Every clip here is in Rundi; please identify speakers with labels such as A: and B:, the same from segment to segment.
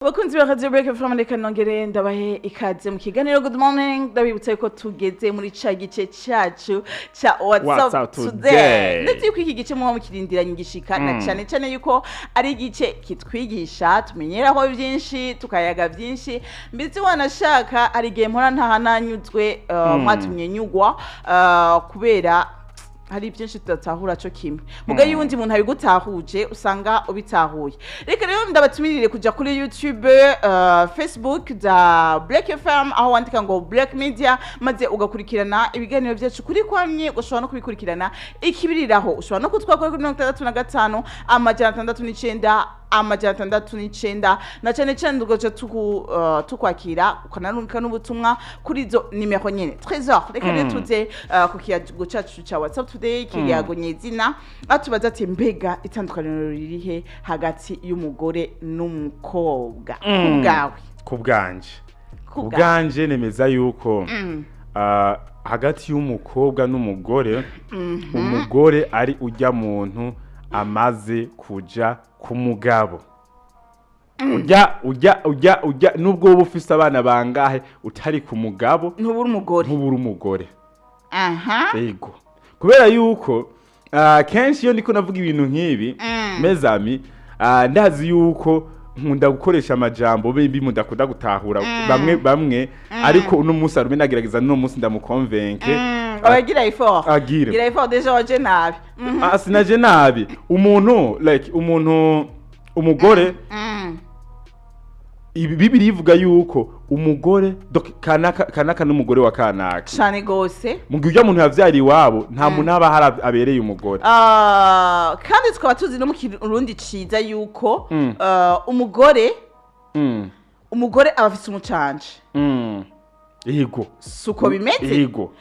A: Bakunzi ba Radio Break FM, reka nongere ndabahe ikaze mu kiganiro Good Morning. Ndabibutsa yuko tugeze muri ca gice cacu ca
B: What's
A: What's
B: Up
A: Up Today.
B: Today.
A: Ndetse yuko iki gice muba mukirindiranye igishika, na cane cane yuko ari igice kitwigisha, tumenyeraho byinshi, tukayaga byinshi. Mbese wanashaka hari igihe mpora ntaha nanyuzwe, mwatumye nyugwa, kubera hari byinshi tudatahura co kimwe. Muga iyo uwundi muntu abigutahuje, usanga ubitahuye. Reka rero ndabatumirire kuja kuri YouTube, Facebook za Black FM, aho wandika ngo Black Media, maze ugakurikirana ibiganiro byacu kuri kwamye. Ushobora no kubikurikirana ikibiriraho, ushobora no kutwakora kuri 65 609 609, na cane cane tugaca tukwakira, ukanarungika n'ubutumwa kuri izo nimero nyene. Trésor, reka rero tuze ku kiyago cacu ca What's Up Today, ikiyago nyezina atubaza ati: mbega itandukaniro ririhe hagati y'umugore n'umukobwa ku bwawe?
B: Ku bwanje,
A: Ku
B: ku
A: bwawe.
B: bwanje nemeza yuko hagati y'umukobwa n'umugore, umugore ari ujya muntu amaze kuja ku mugabo. Ujya nubwo wowe ufise abana bangahe, utari ku mugabo,
A: ntubura umugore.
B: Ntubura umugore. Yego, kubera yuko kenshi iyo ndiko navuga ibintu nk'ibi, mes amis, ndazi yuko nkunda gukoresha amajambo bimbi mudakunda gutahura bamwe bamwe, ariko uno munsi arume nagerageza, n'uno munsi ndamukonvenke.
A: Abagira effort.
B: Agire.
A: Gira effort, déjà waje nabi.
B: Sinaje nabi. Umuntu, like, umuntu umugore, ibi Bibiliya ivuga yuko umugore, donc kanaka kanaka n'umugore wa kanaka.
A: Cane gose.
B: Mu gihe ujya muntu yavyara iwabo, nta muntu aba hari abereye umugore.
A: Kandi tukaba tuzi no mu Kirundi ciza yuko umugore umugore aba afise umucanje.
B: Yego.
A: Suko bimeze?
B: Yego.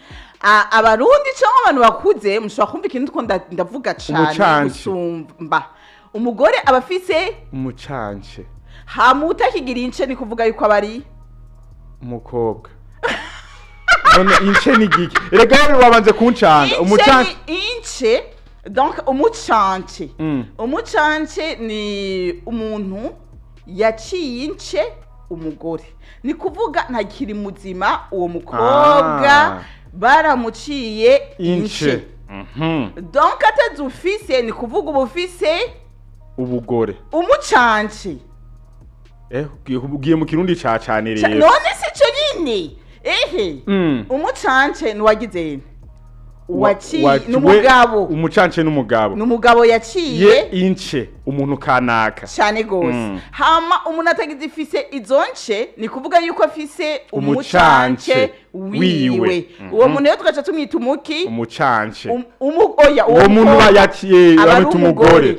A: Abarundi cyangwa abantu bakuze mushobora kumva ikintu two ndavuga cane
B: Umucanje.
A: gusumba. Umugore aba afise
B: Umucanje.
A: Hama utakigira ince, ni kuvuga yuko aba ari
B: Umukobwa. None ince ni giki? Erega rero wabanje kuncanga.
A: Ince.
B: Umucanje.
A: Ni ince, donc umucance. Umucance ni umuntu yaciye ince umugore, ni kuvuga ntakiri muzima uwo mukobwa. Baramuciye
B: ince.
A: Ince. Donc atazi ufise, ni kuvuga uba ufise
B: Ubugore.
A: Umucance.
B: Ugiye mu Kirundi ca cane rero.
A: None si cyo nyine ehe? Umucance ni uwagize, uwaciye ni umugabo.
B: Umucance n'umugabo.
A: Ni umugabo yaciye
B: ye ince umuntu kanaka.
A: Cyane gose. Hama umuntu atagize ifise izo nce, ni kuvuga yuko afise umucance
B: Umucance
A: wiwe.
B: Wiwe.
A: Uwo muntu rero tugaca tumwita umuki?
B: Umucance.
A: Oya,
B: uwo muntu
A: mukobwa
B: yaciye
A: aba ari
B: bamwita umugore.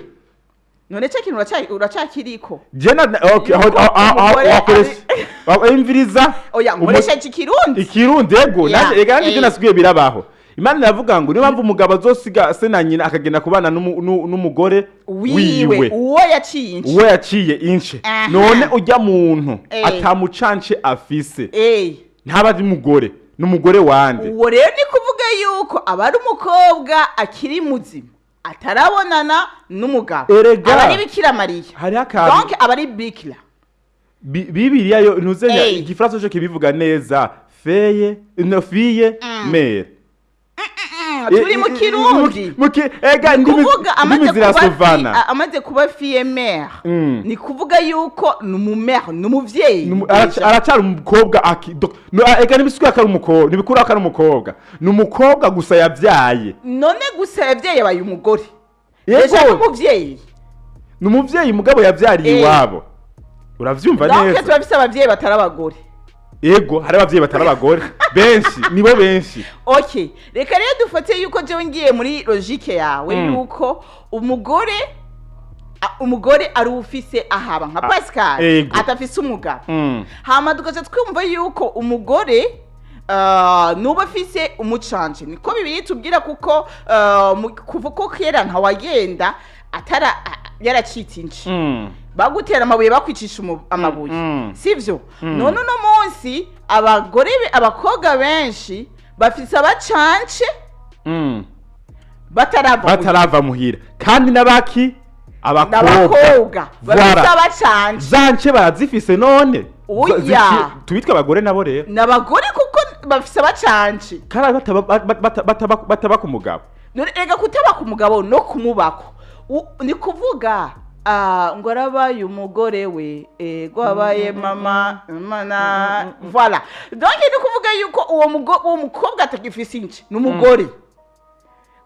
A: None cyo kintu uracakiriko?
B: Je na okay, aho
A: Yuko
B: aho
A: umugore
B: wakoresha imviriza.
A: Oya, nkoresheje Ikirundi.
B: Ikirundi, ego. Nanjye ega nanjye nasubiye birabaho. Imana iravuga ngo niyo mpamvu umugabo azosiga se na nyina, akagenda kubana n'umugore
A: wiwe, uwo yaciye ince.
B: Uwo yaciye ince. None ujya muntu atamucance afise, ntaba ari umugore, ni umugore wande?
A: Uwo rero ni kuvuga yuko aba ari umukobwa akiri muzima, atarabonana n'umugabo.
B: Erega.
A: Aba ari Bikira Mariya.
B: Hariho akantu.
A: Donc aba ari bikira.
B: Bibiliya yo ntuzenya. Igifaransa cyo kibivuga neza: feye no fille mère.
A: Turi mu Kirundi.
B: Ega indimi
A: Kuvuga amaze
B: indimi
A: kuba
B: zirasuvana.
A: Amaze kuba fille mère, ni kuvuga yuko ni umumère, ni umuvyeyi.
B: Aracyari umukobwa no, ega ntibisukura ko ari umukobwa, ntibikura ko ari umukobwa, ni umukobwa gusa yabyaye.
A: None gusa yabyaye, yabaye umugore.
B: Yego.
A: Déjà ni umuvyeyi.
B: Ni umuvyeyi, mugabo yabyariye iwabo, uravyumva
A: Donc
B: neza.
A: turafise abavyeyi batari abagore.
B: Yego, hari abavyeyi batari abagore benshi, nibo benshi.
A: Okay, reka rero dufate yuko jewe ngiye muri logique yawe, yuko umugore umugore ari ufise ahaba nka Pascal, atafise umugabo. Hama tugaca twumva yuko umugore nuba afise umucanje, niko Bibiliya tubwira, kuko kuva ko kera ntawagenda atara yaracitse ince, bagutera amabuye, bakwicisha amabuye. Sivyo? None uno munsi abagore abakobwa benshi bafise abacance batarava
B: Batarava muhira, kandi n'abaki Abakobwa.
A: N'abakobwa bafise
B: Voilà.
A: abacanje.
B: Za nce barazifise none.
A: Oya.
B: Tubitwe abagore nabo rero.
A: N'abagore kuko bafise abacanje.
B: Kandi bataba ku mugabo.
A: None rega kutaba ku mugabo no kumubako, ni kuvuga ngo arabaye umugore we, ego abaye mama mana, voilà. Donc ni kuvuga yuko uwo mukobwa atagifise ince, ni umugore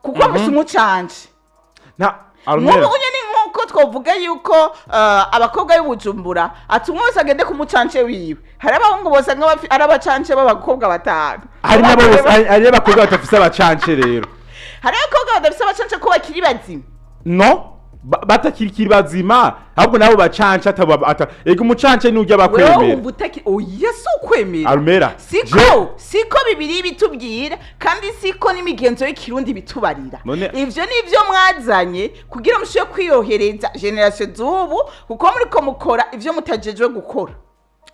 A: kuko afise umucanje.
B: Nta
A: Nk'ubu
B: Arumera.
A: unye ni nk'uko twavuga yuko abakobwa b'Ibujumbura ati umwe wese agende ku mucance wiwe. Hari abahungu bosanga ari abacance b'abakobwa batanu.
B: Hari nabo bose, hari n'abakobwa badafise abacance rero.
A: Hari abakobwa badafise abacance ko bakiri bazima.
B: No, batakiri bazima, ahubwo nabo bacance ataba ata ega umucance nujya
A: Wewe
B: bakwemera.
A: wumva utaki? Oya, si ukwemera.
B: Arumera.
A: Siko siko bibiri bitubwira, kandi siko n'imigenzo y'ikirundi bitubarira. Ivyo ni ivyo mwazanye kugira mushobore kwiyohereza génération z'ubu, kuko muriko mukora ivyo mutajejwe gukora.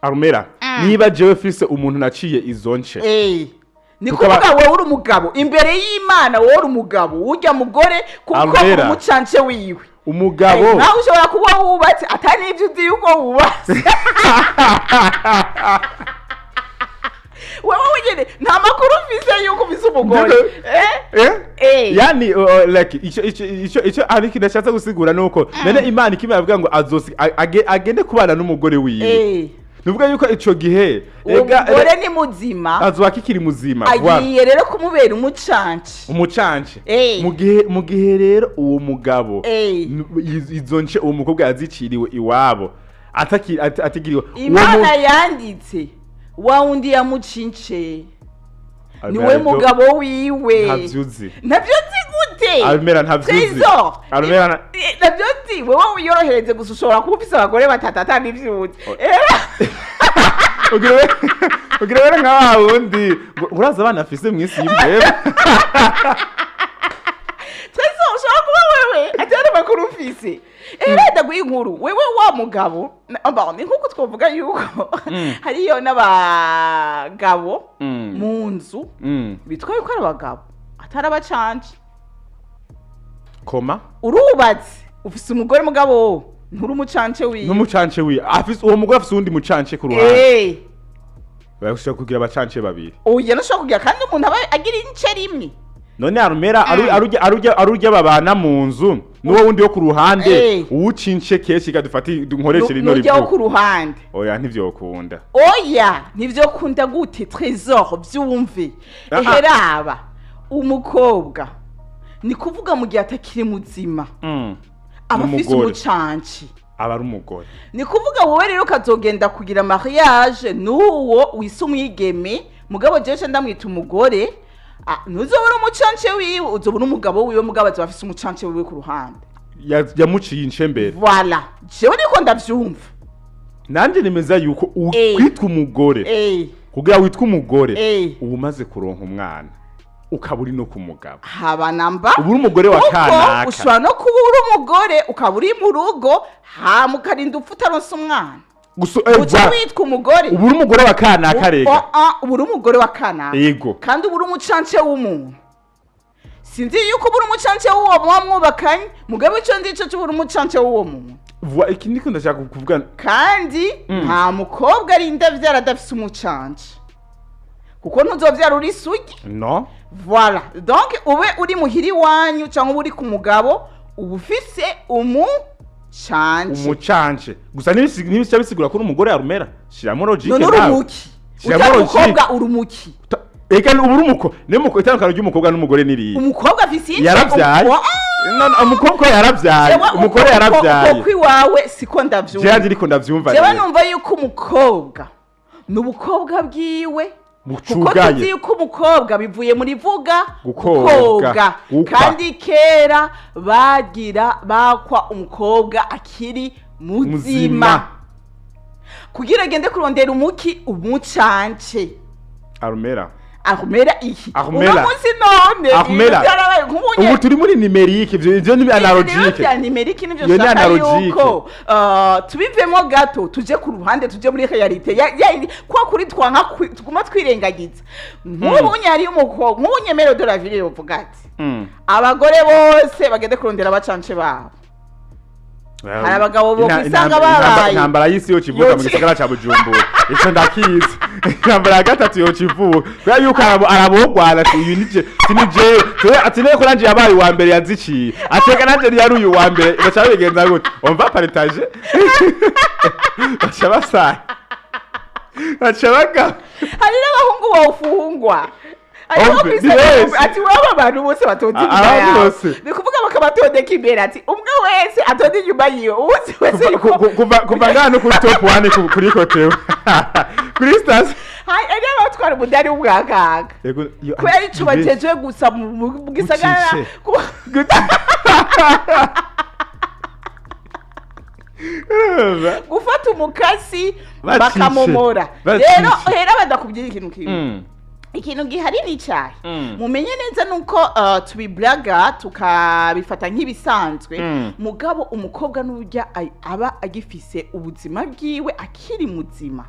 B: Arumera, niba jewe fise umuntu naciye izo nce,
A: Ni kuvuga wowe uri umugabo imbere y'Imana, wowe uri umugabo urya mugore kuko
B: Arumera.
A: uri umucance wiwe.
B: Umugabo.
A: Nawe ushobora kuba wubatse atari n'ibyo uzi yuko wubatse. Wewe wenyine nta makuru ufise yuko ufise umugore.
B: Ndiko-
A: Eh?
B: Eh? Yani like ico ari ikintu ashatse gusigura nuko none Imana ikimwe yavuga ngo azosi agende kubana n'umugore wiwe. Nuvuga yuko ico gihe
A: Uwo
B: ega
A: mugore ni muzima.
B: Azoba kikiri muzima. Voilà.
A: Agiye rero kumubera umucance.
B: Umucance. Mu gihe rero uwo mugabo izo nce uwo mukobwa yaziciriwe iwabo atigiriwe uwo
A: Imana yanditse wa wundi yamucince
B: Almera,
A: niwe mugabo wiwe.
B: Ntavyuzi.
A: Ntabyo nzi gute?
B: Almera, ntavyuzi.
A: Trésor.
B: Almera
A: Ntabyo nzi. Wewe wiyorohereze gusa, ushobora kuba ufise abagore batatu atari ivyuzi.
B: Ugira were nka wa wundi ngo uraza abana afise mw'isi y'imbeba.
A: Trésor, ushobora kuba wewe atari amakuru ufise. Renda guha inkuru wewe wa mugabo bon, ni nkuko twavuga yuko hariyo n'abagabo mu nzu bitwa yuko ari abagabo atari abacanje.
B: Koma.
A: Urubatse, ufise umugore, mugabo nturi umucance wiwe.
B: N'umucance wiwe afise, uwo mugore afise uwundi mucance ku ruhande. Bashobora kugira abacance babiri.
A: Oya, ntushobora kugira, kandi umuntu aba agira ince rimwe.
B: None Arumera, arujya babana mu nzu n'uwo wundi wo ku ruhande, uwucince kenshi kadufate nkoreshe rino
A: Nujya wo ku
B: rivuga.
A: ruhande.
B: Oya, ntivyokunda.
A: Oya, ntivyo kunda gute? Trésor, vyumve. Eheraba umukobwa, ni kuvuga mu gihe atakiri muzima, aba afise
B: N'umugore.
A: umucanci.
B: Aba ari umugore.
A: Ni kuvuga wowe rero ukazogenda kugira mariage n'uwo wise umwigeme, mugabo jewe ndamwita umugore, ntuzobura umucance wiwe, uzobura umugabo wiwe, mugabo azoba afise umucance wiwe ku ruhande.
B: Yamuciye ince mbere.
A: Voilà, jewe niko ndavyumva.
B: Nanje nemeza yuko kwitwa umugore, kugira witwe umugore, uba umaze kuronka umwana, ukaba uri no ku mugabo.
A: Haba namba.
B: Uba uri umugore wa
A: Kuko
B: kanaka.
A: ushobora no kuba uri umugore ukaba uri mu rugo, hama ukarinda upfa utaronse umwana.
B: Gusa
A: Uca witwa umugore.
B: Uba uri umugore wa kanaka rega.
A: Uba uri umugore wa kanaka.
B: Yego.
A: Kandi uba uri umucance w'umuntu. Sinzi yuko uba uri umucance w'uwo muba mwubakanye, mugabo icyo nzi cyo uba uri umucance w'uwo muntu.
B: Iki niko ndashaka kuvuga.
A: Kandi nta mukobwa arinda avyara adafise umucance, kuko ntuzovyara uri isugi.
B: No.
A: Voilà, donc ube uri muhira iwanyu cyangwa ube uri ku mugabo, uba ufise umucance.
B: Umucance gusa ntibica bisigura ko uri umugore. Yarumera, shiramo logique.
A: None uri
B: Nawe.
A: umuki?
B: Shiramo
A: Utari
B: logique.
A: umukobwa, uri umuki?
B: Eka uba uri umuko niyo muko itandukano ry'umukobwa n'umugore niriya.
A: Umukobwa afise ince.
B: Yaravyaye. No, umukobwa yaravyaye, umugore yaravyaye.
A: Uko iwawe siko ndavyumva.
B: Jewe ndiko ndavyumva
A: Jewe
B: rero.
A: numva yuko umukobwa ni ubukobwa bwiwe, kuko
B: Bucugaye.
A: tuzi yuko umukobwa bivuye muri vuga
B: Gukobwa. Gukwa.
A: Kandi kera bagira bakwa umukobwa akiri muzima
B: Muzima.
A: kugira agende kurondera umuki, umucance.
B: Arumera.
A: Arumera iki?
B: Arumera.
A: Uno munsi none
B: Arumera.
A: ibintu byarabaye nk'ubunye.
B: Ubu turi muri numérique, ivyo ni analogique.
A: Bya numérique nivyo.
B: Iyo ni
A: Nshaka
B: analogique.
A: yuko tubivemo gato, tuje ku ruhande, tuje muri réalité kwa kuri twanka tuguma twirengagiza. Nk'ubu hariyo umukobwa nk'ubu nyemero de la ville yovuga ati abagore bose bagende kurondera abacance babo. Hari abagabo bo kwisanga babaye.
B: Intambara y'isi yocivuka mu gisagara ca Bujumbura, ico ndakizi. Intambara ya gatatu yocivuka kubera yuko arabogwana ati uyu nije, sini jewe. Ati neko nanje yabaye uwa mbere yaziciye, ateka nanje yari uyu wa mbere. Baca babigenza gute? On va partager, baca basanga, baca bagaba.
A: Hari n'abahungu bawufungwa. Hariho
B: Omve,
A: kwisanga
B: ni benshi.
A: Ati wowe, abantu bose batonze inyuma
B: abantu
A: yawe.
B: bose.
A: Ni kuvuga bakabatondeka imbere, ati umwe wese atonde inyuma yiwe, uwuzi wese yuko
B: Kuva ngaha no kuri Top One, kuri kotewe, kuri sitasiyo.
A: Hari n'abatwara umudari w'umwakaka
B: Yego,
A: kubera ico
B: ni benshi.
A: bajejwe gusa mu gisagara.
B: Gucice. Urumva?
A: Gufata umukasi
B: Bacice.
A: bakamomora.
B: Bacice.
A: Rero hera badakubwira ikintu kimwe. Ikintu gihari ni icyayi. Mumenye neza nuko tubiblaga, tukabifata nk'ibisanzwe. Mugabo umukobwa n'urya aba agifise ubuzima bwiwe, akiri muzima.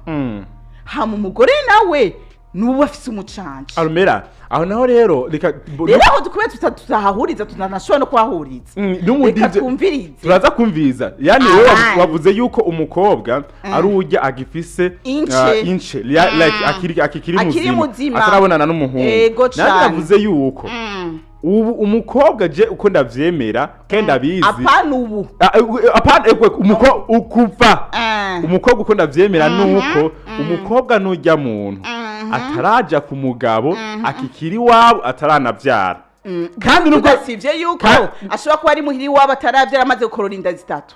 A: Hama umugore nawe nubu afise umucanje.
B: Arumera aho naho rero reka
A: Rero aho dukwiye tutahahuriza, tunanashobora no kuhahuriza.
B: N'umu
A: Reka
B: DJ
A: twumvirize.
B: Turaza kumviriza. Yani wowe wavuze yuko umukobwa ari urya agifise
A: Ince.
B: Ince like akiri akikiri
A: Akiri
B: muzima,
A: muzima.
B: atarabonana n'umuhungu.
A: Ego
B: Nanjye
A: cane.
B: navuze yuko ubu umukobwa, je uko ndavyemera kandi ndabizi.
A: Apana ubu.
B: Ah, apana, ukuva umukobwa, uko ndavyemera nuko umukobwa nujya muntu ataraja ku mugabo, akikiri iwabo, ataranavyara, kandi nubwo
A: Tudasivye yuko ashobora kuba ari muhiri iwabo ataravyara, amaze gukorora inda zitatu,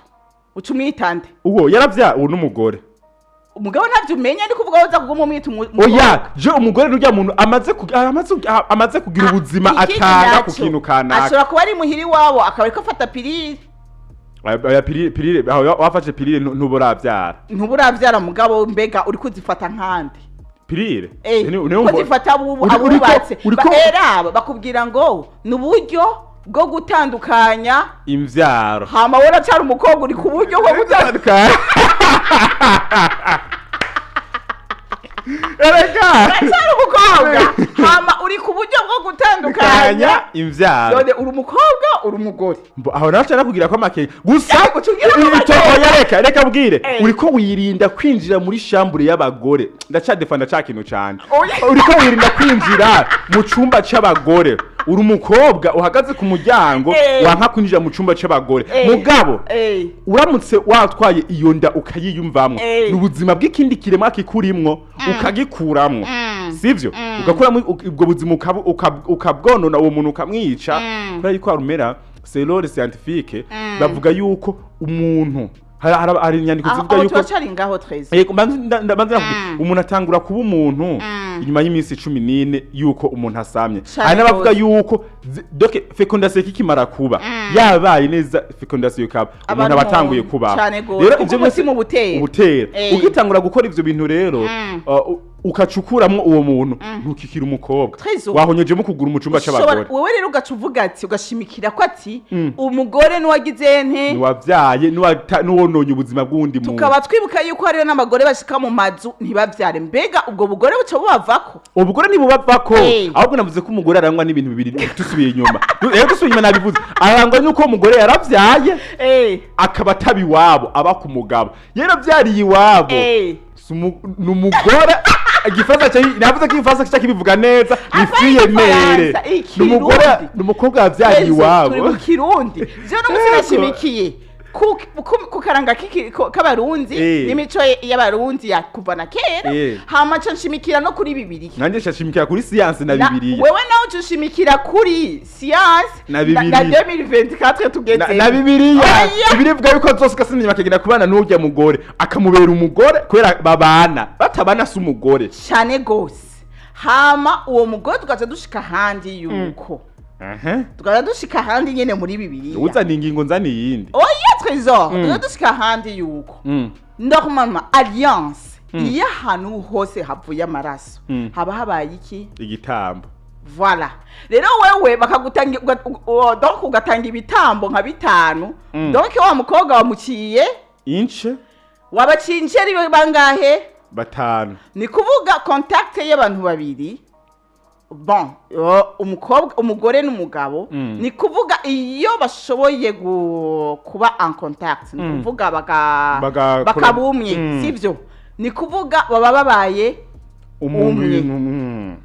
A: uca umwitande.
B: Uwo yaravyara, uwo n'umugore.
A: Umugabo ntabyo umenya, ni kuvuga woza kuguma umwita
B: Oya, je umugore nujya muntu amaze kugira ubuzima
A: Ikindi
B: atanga ku
A: naco,
B: kintu kanaka.
A: Ashobora kuba ari muhiri iwabo akaba ariko afata pilule.
B: Oya, pilule aho wafashe pilule ntuburavyara.
A: Ntuburavyara, mugabo mbega uri kuzifata nkande?
B: Pilule
A: Ko zifata bubu abubatse eraba bakubwira ngo ni uburyo bwo gutandukanya
B: imvyaro.
A: Hama wowe uracyari umukobwa, uri ku buryo bwo gutandukanya.
B: Erega
A: Uracyari umukobwa, hama uri ku buryo bwo gutandukanya
B: kanya imvyaro.
A: None uri umukobwa, uri umugore.
B: Aho nawe nshaka kugira ko amakenga gusa.
A: Uca ugira ko amakenga.
B: Oya, reka bwire. Uriko wirinda kwinjira muri chambre y'abagore. Ndacadefanda ca kintu cane.
A: Oya.
B: Uriko wirinda kwinjira mu cumba c'abagore, uri umukobwa uhagaze ku muryango, wanka kwinjira mu cumba c'abagore. Mugabo uramutse watwaye iyo nda ukayiyumvamwo, ni ubuzima bw'ikindi kiremwa kikurimwo, ukagikuramwo, sivyo? Ugakuramo ubwo buzima, ukabwonona uwo muntu, ukamwica. Kubera yuko harumera selon scientifique bavuga yuko umuntu hari inyandiko zivuga
A: Aho
B: yuko
A: turacari ngaho twese.
B: Yego, mbanze nakubwira, umuntu atangura kuba umuntu inyuma y'iminsi 14 yuko umuntu asamye.
A: Cane
B: Hari n'abavuga
A: gose.
B: yuko donc fécondation ikimara kuba, yabaye neza fécondation ikaba,
A: Aba
B: umuntu
A: ari
B: aba atanguye
A: umuntu.
B: kubaho.
A: Cane gose.
B: Rero
A: Kuko
B: ivyo byose
A: umutima uba utera.
B: Ubutera. Ugitangura gukora ivyo bintu rero, ukacukuramwo uwo muntu, ntukikira umukobwa.
A: Trésor.
B: Wahonyejemo ukuguru mu cumba c'abagore.
A: Wewe rero ugaca uvuga ati, ugashimikira ko ati umugore n'uwagize nte?
B: Niwavyaye, n'uwononye ubuzima bw'uwundi muntu.
A: Tukaba twibuka yuko hariyo n'abagore bashika mu mazu ntibavyare. Mbega ubwo bugore buca bubavako?
B: Ubugore ntibubavako. Ahubwo navuze ko umugore arangwa n'ibintu bibiri. Dusubiye inyuma, rero dusubiye inyuma, nabivuze, arangwa n'uko umugore yaravyaye, akaba ataba iwabo, aba ku mugabo. Yaravyariye iwabo, si ni umugore. Igifaransa navuze ko igifaransa cya kibivuga neza, ni
A: Apana
B: fille mère.
A: igifaransa,
B: Ni umugore,
A: ikirundi.
B: ni umukobwa yavyariye
A: Ezo,
B: iwabo.
A: turi mu Kirundi. Je no musi nashimikiye ku karanga k'Abarundi n'imico y'Abarundi ya kuva na kera. Hama nca nshimikira no kuri Bibiliya.
B: Nanjye nshashimikira kuri siyansi na Bibiliya.
A: Wewe nawe uca ushimikira kuri siyansi
B: Na Bibiliya.
A: na 2024 tugeze.
B: Na Bibiliya.
A: Oya.
B: Bibiliya ivuga yuko zose ugasubira inyuma akagenda kubana n'urya mugore, akamubera umugore kubera babana, batabana si umugore.
A: Cyane gose. Hama uwo mugore tugaca dushika ahandi yuko tugaca dushika ahandi nyene muri Bibiliya.
B: Uzana ingingo, nzana iyindi.
A: Oya Trésor, tugaca dushika ahandi yuko normalement alliance, iyo ahantu hose havuye amaraso, haba habaye iki?
B: Igitambo.
A: Voilà. Rero wewe bakagutanga donc ugatanga ibitambo nka bitanu. Donc wa mukobwa wamuciye
B: ince.
A: Wabaciye inceri bangahe?
B: Batanu.
A: Ni kuvuga contact y'abantu babiri. Bon, umukobwa, umugore n'umugabo, ni kuvuga iyo bashoboye kuba en contact, ni kuvuga bakaba umwe, sibyo? Ni kuvuga baba babaye umwe.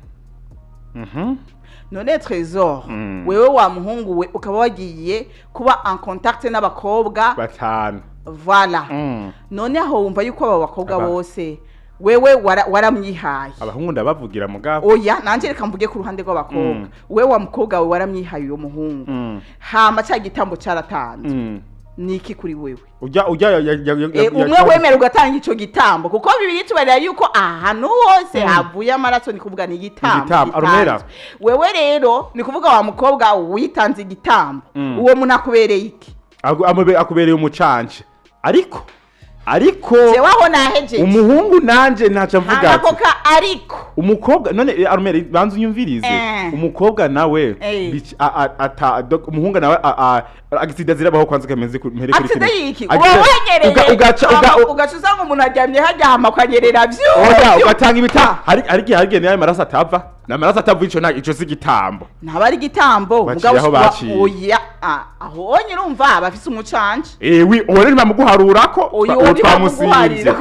A: None Trésor, wewe wa muhungu we, ukaba wagiye kuba en contact n'abakobwa
B: batanu.
A: Voilà. None aho wumva yuko abo bakobwa bose wewe waramwihaye.
B: Abahungu ndabavugira mugabo.
A: Oya, nanje reka mvuge ku ruhande rw'abakobwa. Wewe wa mukobwa we, waramwihaye uwo muhungu, hama cya gitambo cyaratanzwe. Ni iki kuri wewe?
B: Ujya
A: Umwe wemera ugatanga ico gitambo, kuko Bibiliya itubarira yuko ahantu hose havuye amaraso, ni kuvuga ni igitambo
B: Igitambo, arumera.
A: gitanzwe. Wewe rero, ni kuvuga wa mukobwa witanze igitambo, uwo muntu akubereye iki?
B: Akubereye umucanje, ariko
A: Jewe aho nahejeje.
B: Umuhungu nanje ntaca mvuga
A: Ako
B: ati
A: ka ariko.
B: Umukobwa none, arumera, banza unyumvirize. Umukobwa nawe umuhungu nawe accident zirabaho. Kwanza kameze mpere kuri
A: Accident
B: kino.
A: yiki? Uba
B: Accident-
A: wanyereye,
B: ugaca
A: ugaca usanga umuntu aryamye hajya, hama ukanyerera vyu.
B: Oya, ugatanga ibita, hari igihe nayo amaraso atava, n'amaraso atava, ico nta ico si igitambo.
A: Ntaba ari igitambo.
B: Baciye
A: mugabo
B: aho baciye.
A: Oya, aho onye urumva bafise umucanje.
B: Ewi, uwo rero ntibamuguharurako.
A: Oya,
B: uwo
A: uwo
B: twamusinvye.
A: ntibamuguharira.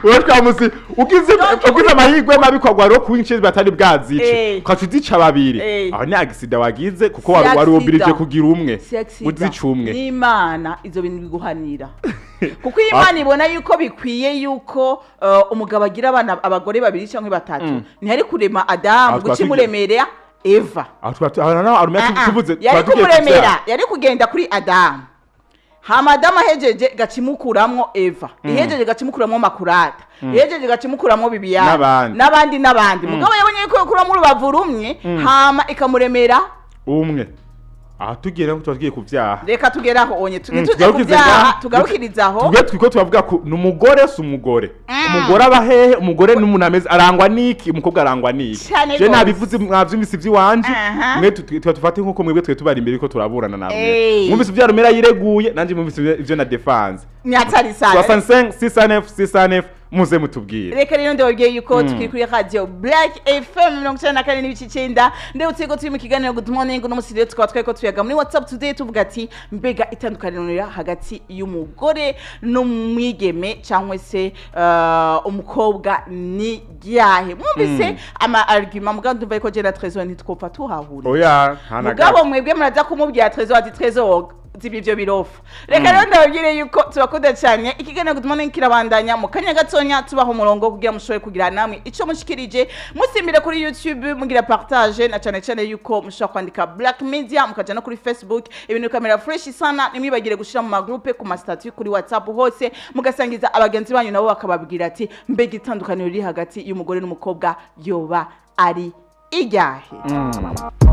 B: Uwo twamusinvye, ugize ugize amahirwe mabi kwagwa rero ku batari bwazice, ukaca uzica babiri, aho ni accident wagize, kuko
A: Si
B: wari wobirije
A: accident.
B: kugira umwe,
A: Si accident.
B: uzica umwe.
A: N'Imana ivyo bintu biguhanira, kuko iyo Imana ibona yuko bikwiye yuko umugabo agira abana, abagore babiri cyangwa batatu, ntiyari kurema Adamu
B: Aho
A: guca imuremera Eva.
B: Aho aho naho arumya.
A: Ah, ah.
B: Tuvuze
A: Yari
B: tuba tugiye
A: kumuremera
B: kuvyara.
A: Yari kugenda kuri Adamu, hama Adamu ahejeje gaca imukuramwo Eva, ihejeje gaca imukuramwo Makurata, ihejeje gaca imukuramwo Bibiyana.
B: N'abandi.
A: N'abandi n'abandi. Mugabo yabonye yuko yokuramwo urubavu rumwe, hama ikamuremera
B: umwe. Aha tugiye rero, tuba tugiye kuvyaha.
A: Reka tugeraho onye, ntitujye
B: Tugarukirize
A: kubyaha,
B: ngaha.
A: tugarukirize aho.
B: Tubwe twiko tubavuga ko ni umugore, si umugore. Umugore aba hehe? Umugore n'umuntu ameze, arangwa n'iki? Umukobwa arangwa n'iki?
A: Cane
B: Je
A: gose.
B: nabivuze, mwavyumvise ivy'iwanje. Mwe tuba tufate nkuko mwebwe twe tubari imbere ko turaburana namwe. Mwumvise ivyo Arumera yireguye, nanje mwumvise ivyo na defense.
A: Nyatari sana.
B: 65 609 609, muze mutubwire.
A: Reka rero ndababwiye yuko tukiri kuri Radio Black FM 94.9. Ndebutse ko turi mu kiganiro Good Morning. Uno musi rero tukaba twariko tuyaga muri WhatsApp Today, tuvuga ati mbega itandukaniro riri hagati y'umugore n'umwigeme cyangwa se umukobwa ni ryahe? Mwumvise ama argument, mugabo ndumva yuko je na Trésor ntitwopfa tuhahurira.
B: Oya, nta na
A: Mugabo
B: gato.
A: mwebwe muraza kumubwira Trésor ati: "Trésor, ziba ivyo birofa." Reka rero ndababwire yuko tubakunda cyane. Ikiganiro Good Morning kirabandanya mu kanya gatonya, tubaha umurongo kugira mushobore kugira namwe ico mushikirije. Musimbire kuri YouTube mugira partage, na cyane cyane yuko mushobora kwandika Black Media, mukaja no kuri Facebook, ibintu bikamera fresh sana. Ntimwibagire gushira mu magroupe, ku ma statut, kuri WhatsApp hose, mugasangiza abagenzi banyu, nabo bakababwira ati mbega itandukaniro riri hagati y'umugore n'umukobwa yoba ari iryahe?